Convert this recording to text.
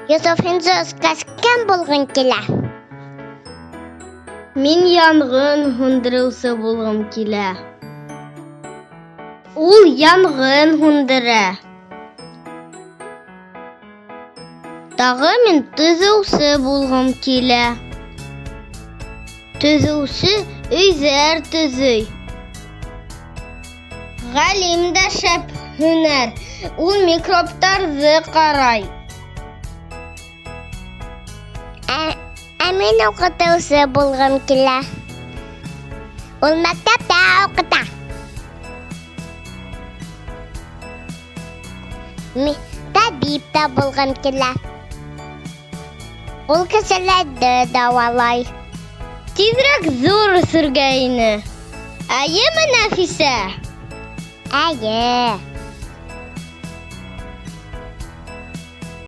Йософ, һин үҫкәс кем булғың килә? Мин янғын һүндереүсе булғым килә. Ул янғын һүндерә. Тағы мин төҙөүсе булғым килә. Төҙөүсе өйҙәр төҙөй. Ғалим дә шәп һөнәр. Ул микробтарҙы ҡарай. Ә, ә мин уҡытыусы булғым килә. Ул мәктәптә уҡыта. Мин табип та булғым килә. Ул кешеләрҙе дауалай. Тиҙерәк ҙур үҫергә ине. Әйеме, Нәфисә? Әйе.